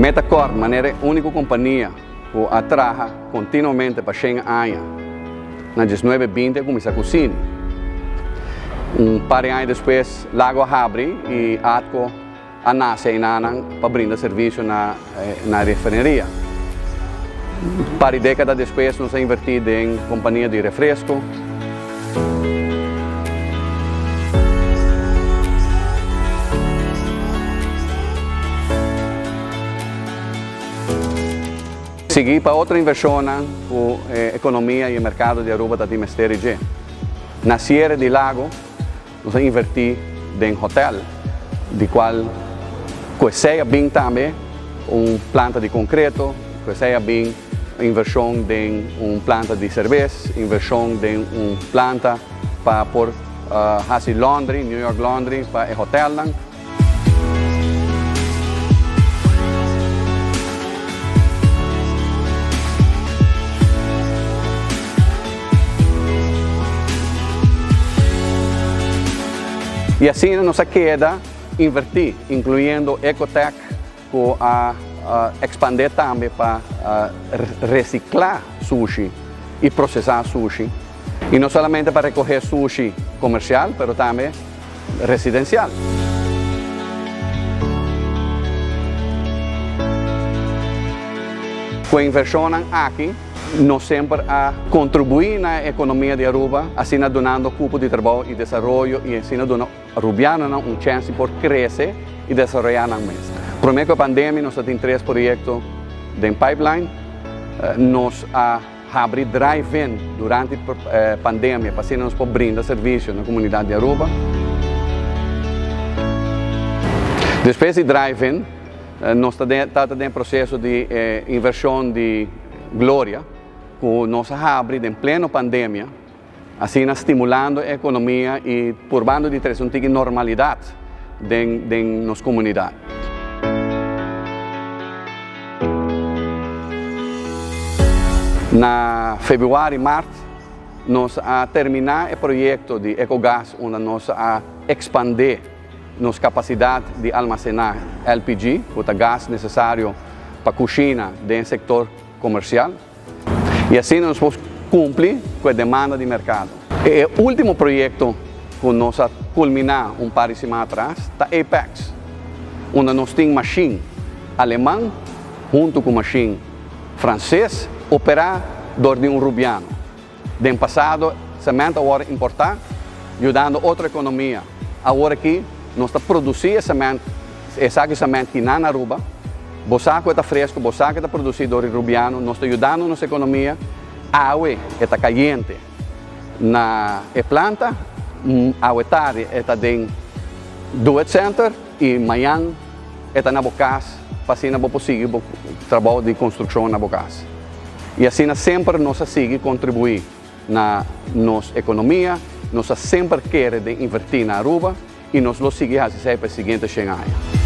Metacorp manera e úniko kompania ku a traha kontinuamente pa shen aña. Na diesnuebe binti a kuminsá ku sini. Un par di aña despues Lago a habri i Atco a nase einanan pa brinda servisio na na refineria. Un par di dékada despues nos a invertí den kompania di refresko. Sigui pa otro invershonnan ku e ekonomia i e merkado di Aruba ta tin mester di dje. Na siere di Lago nos a invertí den hotel, di kual ku esei a bin tambe un planta di konkreto, ku esei a bin invershon den un planta di serbes, invershon den un planta pa por hasi laundry, New York Laundry, pa e hotelnan. Y asina nos a keda inverti, incluyendo Ecotec cu a expande tambe pa recicla sushi y procesa sushi. Y no solamente pa recoge sushi comercial, pero tambe residencial. Cu e inversionnan aki nos semper a contribui na e economia di Aruba, asina dunando cupo di trabou y desaroyo y asina duna Arubianonan un chance di por crece y desaroya nan mes. Prome cu e pandemia nos a tin tres proyecto den pipeline. Nos a Habri drive-in durante pandemia pa asina nos por brinda servisio na komunidat di Aruba. Despues di drive-in nos ta ta den proseso di invershon di Gloria ku nos a habri den pleno pandemia, asina stimulando e ekonomia i purbando di trese un tiki normalidat den nos komunidat. Na februari, mart nos a terminá e proyekto di Ecogas unda nos a ekspandé nos kapasidat di almasená LPG, ku ta gas nesesario pa kushina den sektor komersial. I asina nos por kumpli ku e demanda di merkado. E último proyekto ku nos a kulminá un par di siman atras ta Apex, unda nos tin mashin aleman huntu ku mashin franses operá dor di un rubiano. Den pasado semènt a wòrdu importá yudando otro ekonomia. Awor aki nos ta produsí e semènt, esaki semènt kiná na Aruba. Bo sa ku e ta fresku, bo sa ku e ta produsí dor di rubiano. Nos ta yudando nos ekonomia. Awe e ta kayente na e planta, awe tardi e ta den Do It Center i mañan e ta na bo kas pa asina bo por sigui bo trabou di konstrukshon na bo kas. I asina semper nos a sigui kontribuí na nos ekonomia, nos a semper kere den invertí na Aruba i nos lo sigui hasi esei pa e siguiente shen aña.